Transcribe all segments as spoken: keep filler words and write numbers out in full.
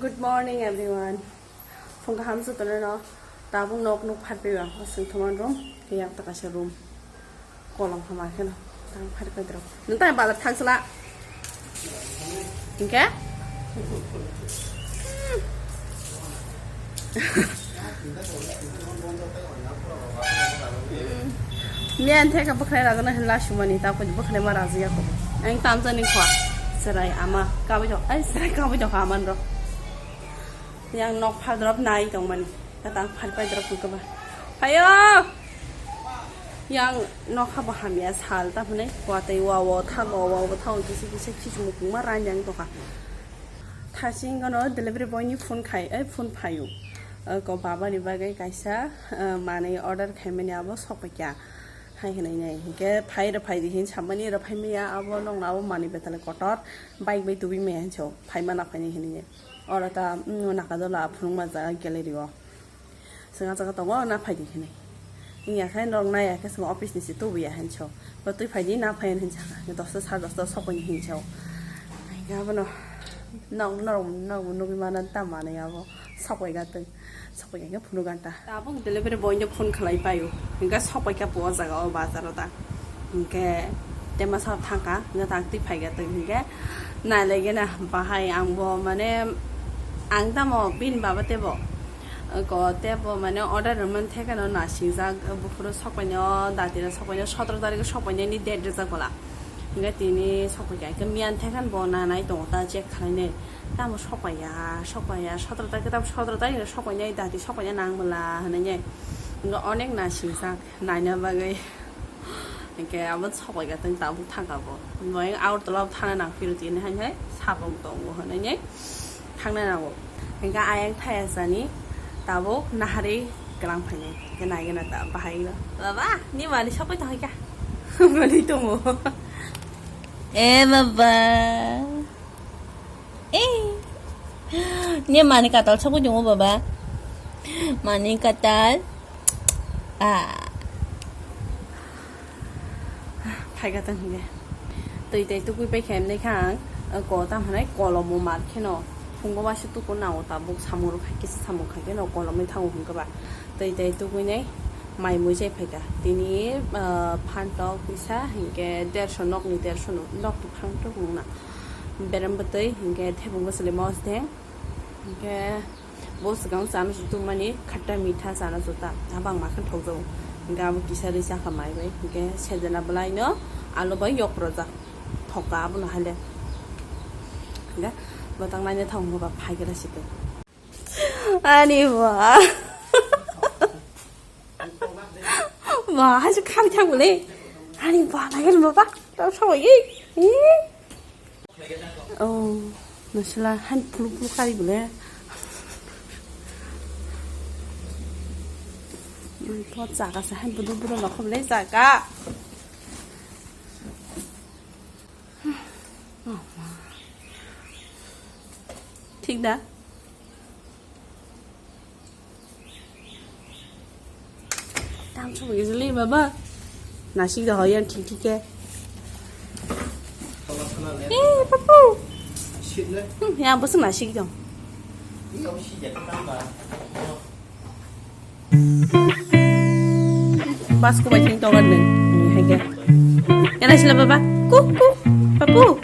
Good morning everyone. Phung kaham jotono no. Tabuk nok nuk pharpiwa, aswng thoma room, yang ta kaisa room. Kolom hama kheno, tang pharpai drop. Nang tai bazar thangsla. Hingke? Miyan theka bwkhwnai rajana hinla sumani, ta koi bwkhwnai ma rajiya ko. Ang tamjani khwa. Serai ama, kabui jok, ai serai kabui jok aman ro. Yang nok phar drop nai tongmani. Tatang phar pai drop kaba. Phayo! Yang nokha bo hamya sal ta hwnwi watwi wa wo thago wa wo thago kisi kisi khichmu kungma rang yang tokha. Thasing gono delivery boy ni phone khai, ai phone phayu. Ko baba ni bagwi kaisa, eh, manwi order khaimani abo sokphaikha. Hai hwnwi nai. Hinkhe phai rw phai di hin samani rw phai maya abo nokna abo manwi betale kotor. Bike bai tubui maya hinso. Phai mana phaini hwnwi nai. Oro ta, mm, nakadola phunukma jaga gallery o. Swngna jaga tongo, na phaidi hinwi. Wngya khe norok naiya khe swngna office ni se tubuya hinwi sao. Bo twi phaidi na phaiya hinwi sakha. Dosta sar dosta sokoni hinwi sao. Ai ga bono. Nok norok, norok nugwi mana ta manwi abo. Sokoi ga twi. Sokoi ga phunuk ganta. Tabuk delivery boy no phone khlai paio. Hingke sokoi kha po o jaga o bazar o ta. Hingke tema sa thangka, hingke tang twi phai kha twi hingke nai lai gena bahai ang bo mane ang tamo bini baba tebo ko tebo mane order rwmani thekeno nasingjak buphuru sokpaino datino sokpaino sotoro tarikho sokpainani date rijak bola hingke tini sokpaikha hingke miyan thekhan bo nanai tongo ta check khlainai tamo sokpaiya sokpaiya sotoro tarikho tamo sotoro tarikho sokpainai dati sokpaina nang bola hinui hingke onek nasingjak. Naina bagwi. Hingke abo sokoi gatang tabuk thangka bo. Bo yang Agartala thana nang phiro tini hai hai sabong tongo hinui thangna nango. Hingke ayang thaya sani tabuk nahari kelang phainai. Hingke naigena ta bahai no. Baba, ni mani sokoi tong kya? Mani tongo. Eh, baba. Eh. Ni mani katal sokoi tongo, baba. Mani katal. Ah. Phaikha tong hingke. Twi tei tukui pai khe emni kha ang, ko tam hinai kolomo mar kheno. Phungo waisa tuku nango tabuk samung rok khai kisa samung khai kheno kolomwi thango hingke ba. Twi tei tukui nai mai mui jai phaikha. Tini, ah, phantok kisa hingke dersho nokni dersho no, nok ni phang tok nung na. Berem bwtwi hingke thebung bwswlwi mosdeng. Hingke Bo swkang chana chutumani khatta mitha chana chuta. Abang ma khe thokjago. Hingke abo kisa ri chakha mai bai. Hingke sejena bwlaino alo bai yokrojak. Thokka abono haile. Hingke bwtang naina thang hwnba phai gra site. Ani ba. Ba, haise kham thang bole. Ani ba, nagen baba. Tau sawai. Oh, masala han pulu pulu kari bole. To jaga se han budu budu lokho bole jaga. Oh, ma. Thik da? Tang chu bagi jeli baba. Nasi da hoyan thik thik ke. Eh, papu. Hmm, ya bos nasi dong. Bas ko bai thing tongan nang. Hai ke. Yana sila baba. Kuk kuk. Papu.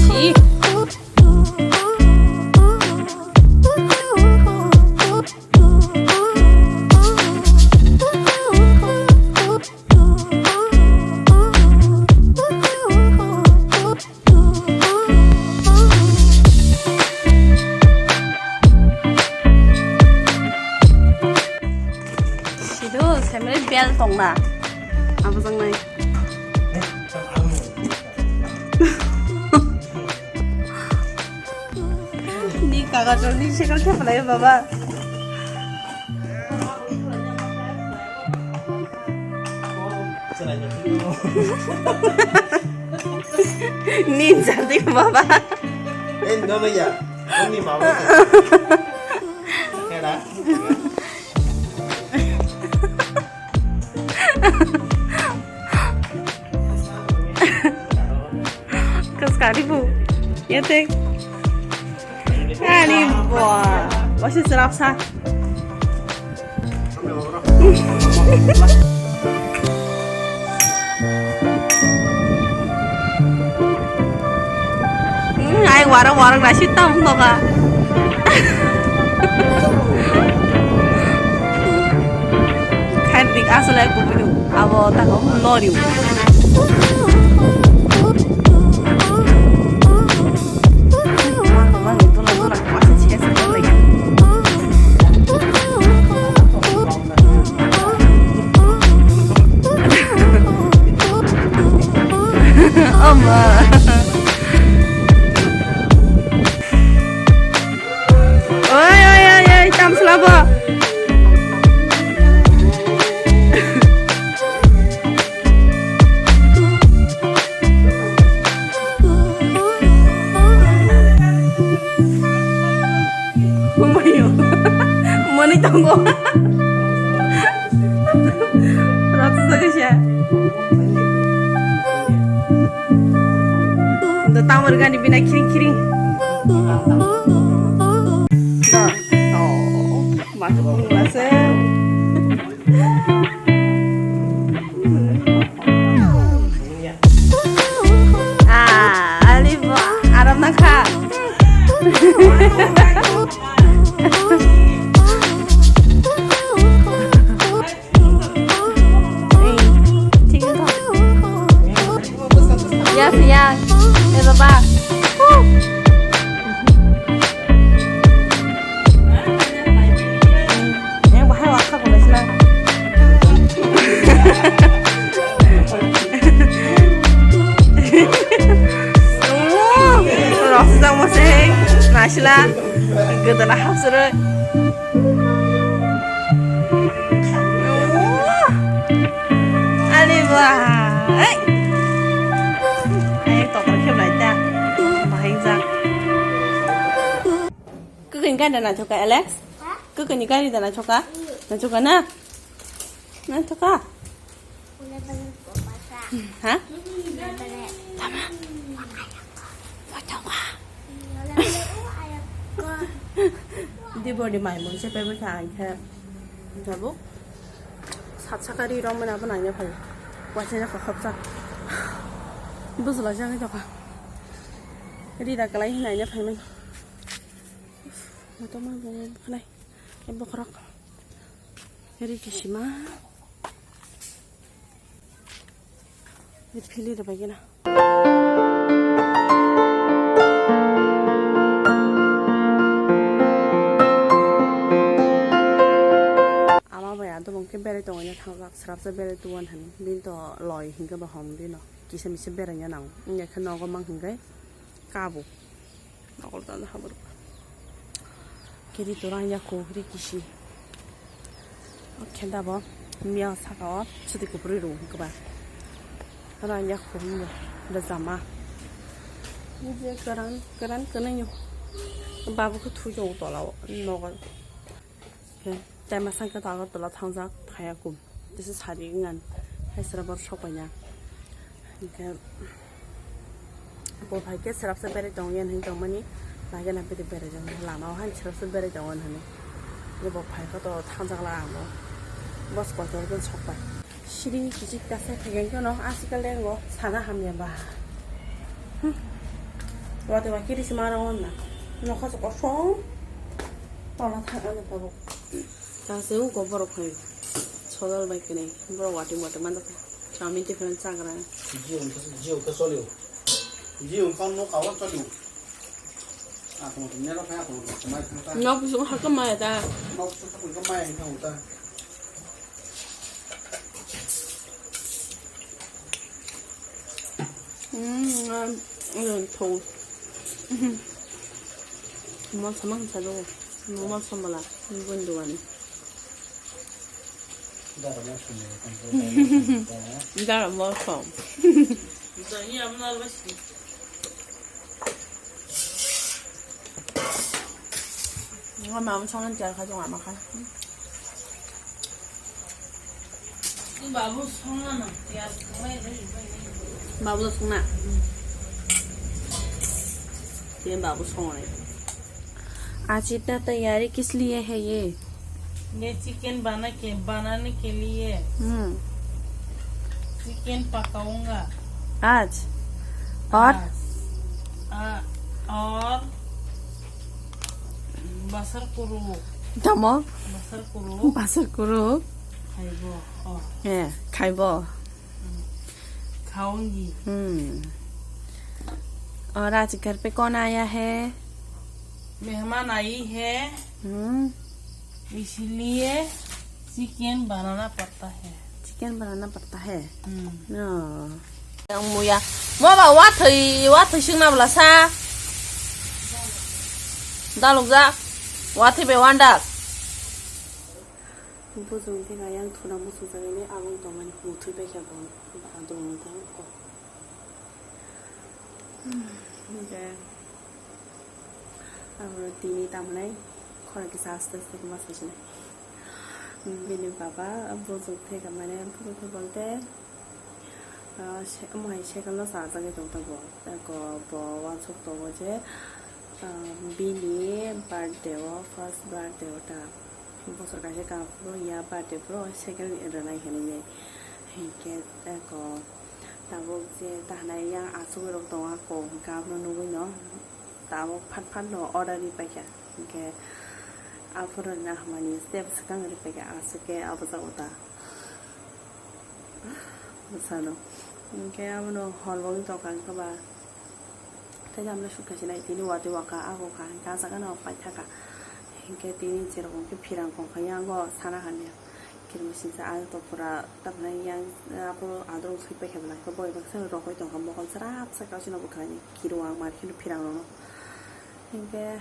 Si. Sido, semre bel tongna. Abo jangnai. Ni kaka to ni sekal khe phalai baba. Ni jadi baba. Eh, no, no, ya. Ini mama. Kera. Kas kali bu. Ya te. Ani bo, waisa chwrapsa. Hmm, ai warok warok nasi tam wngkha. Khadik aswlai kubui abo tako loriu. Oma. Oi, oi, oi, oi, tam sla bo. Mani tongo. Rasa kaisa. Do tamar gani bina kiring kiring. Do. Oh, masuk pun masuk. Ah, ali bo, aram na kha. Ei, thik wngkha. Yes, yes. Eh, baba. Woo. Yang bahai wakha boleh sila. Rosjak moseng nasila gedana hapsoro. Ani ba. Ai. Ai tokar khe bai ta. Bahai jak. Kwkwi ni gari da naithoka, Alex? Ha? Kwkwi ni gari da naithoka? Naithoka na? Naithoka? Ule bale ko pasa. Ha? Ule bale. Tama. Naithoka. Ule bale o ayak ko. Dibor di mai mun se pe bwkha ang khe. Jabo. Sat sakari rong mana bana ya phai. Wacha ya khop sa. Buzla jang jaka. Ri da kalai hinai ya phai man. Moto ma bo khnai. E bokhorok. Ri kisima. Ri phili da bagina. Ama bai ado bongke berai tongwi na thangjak, srapsa berai tuwan hani. Bini to loi hingke ba hom dino. Kisa misa berai ya nang. Wngya khe nogo mang hingke kabo. Nokol tanda habur. Kiri to rang yaku ri kisi. Oke dabo miya saka o suti kupri ru keba. Rang yaku miya da jama. Ni je karan karan kana yo. Babu ko thu yo tola o nokol. Khe, tai masang khe to Agartala thangjak, phaiya kum. Tesa sari wngan, hai sra bor sok paina. Hinkhe, bo phai khe srapsa berai tong yen hin tongmani, lage na bede berai jang lama o hai srapsa berai tong yen hwnwi. Bo phai khe to thangjak la ang bo. Bos kotor jon sok pai. Siri kichik kasa khaikhe no asikal dengo sana hamya ba. Hmm. Wate wa kiri sima ro na. Nokha so kosong. Tola thang ano tabuk. Kasa uko borok hai. Sodal bai kene. Borok wati wati man da. Chami te kene chagra. Jio ka jio ka solio. Jio ka no ka wa solio. Ako mo ne ro ka ako mo mai thang ta. Nok so ha ka mai ta. Nok so ka mai thang ta. Mm, mm, mm, thau. Mol samang sa do. Mol samala. Bun duani. Dara mol samala. Dara mol sam. Dara mol sam. Nga mama songna tiar kha jong ama kha. Babu songna na tiar kha. Babu songna. Tiar babu songna. आज इतना तैयारी किस लिए है ये? ये चिकन बना के, बनाने के लिए। हम्म। चिकन पकाऊंगा। आज? और? आज। आ, और बसर कुरु। Tamo? बसर कुरु। बसर कुरु। खाइबो। ओ। ए, खाइबो। खाऊंगी। हम्म। और आज घर पे कौन आया है? मेहमान आई है। हम्म। इसलिए चिकन बनाना पड़ता है। Chicken banana patta hai. Hmm. No. Yang muya. Mo ba wathwi, wathwi singna bla sa. Dalok ja. Wathwi be wanda. Bujung theka yang thuna muchung jagani abang tongmani muthwi bai kha bo. Adung tang ko. Hingke abo tini tamo nai khorang kisa aste aste khe ma saisinai. Bini baba bujung theka mane bujung theka bolte, ah, se-, omo hai cycle no chajagwi tongthogo. Eko bo uansuk tongo je, ah, bini birthday o, first birthday o ta bosor kaisa kha phuru ya birthday phuru cycle rwnai hinwi. Hinkhe eko tabuk je tahanai yang asugwi rok tongo, ako hwnkhe abono nugwi no tabuk phat phat no order ri paikha. Hinkhe aphuru no hamani step swkang ri paikha, aswk khe abo jago ta bwsano. Hinkhe abono hor bo wng tongkha, hinkhe ba tei tamle sukha sinai tini watwi waka abo kha, hinkhe ah jaga no paithaka. Hinkhe tini jerokom khe phirang kongkha yango sana hamya. Kirima singsa ang to pura tamni yang abo adrong sui paikha belai khe boi baksa rokoi tongkha mokol srap saka sino bwkhalani kiro ang mar kheno phirang rokno. Hinkhe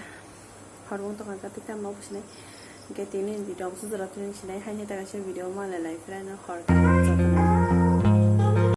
hormung tongkha tei tamo bo sinai. Hinkhe tini video bwsajora tini sinai haini taka se video ma le lai friend hor khe.